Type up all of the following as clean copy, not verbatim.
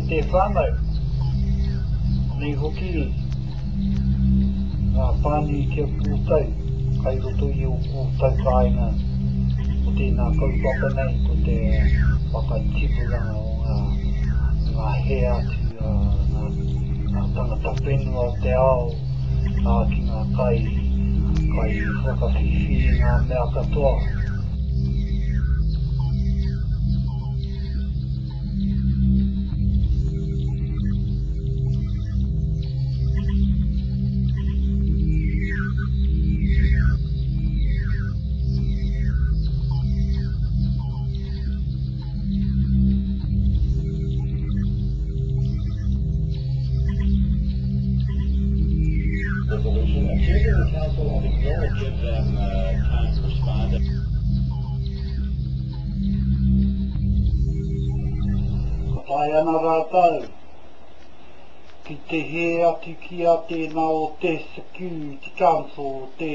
te whānau. Nei hoki ngā pānui ki a koutou, kai roto i o koutou kāinga o tēnā kaupapa nei, ko te whakatipuranga o ngā, ngā hē atu a ngā, ngā tangata whenua o te ao, ā, ki ngā kai, kai whakawhiwhi i ngā mea katoa. Resolution accusing the council of ignoring give them uh, time to respond. Ka tae ana rātou ki te hē atu ki a tēnā o te Security Council o te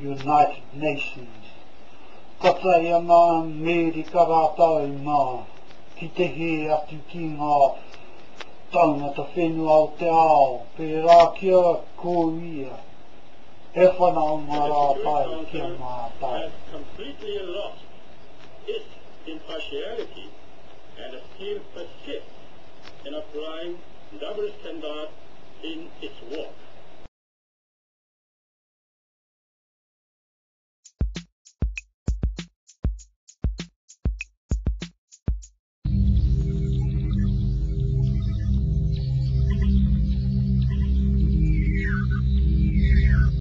United Nations. Ka tae ana a Amerika rātou mā ki te hē atu ki ngā tāngata whenua o te ao, pērā ki a Korea, he whanaunga rātou ki a mātou. its impartiality and still persists in applying double standards in its work.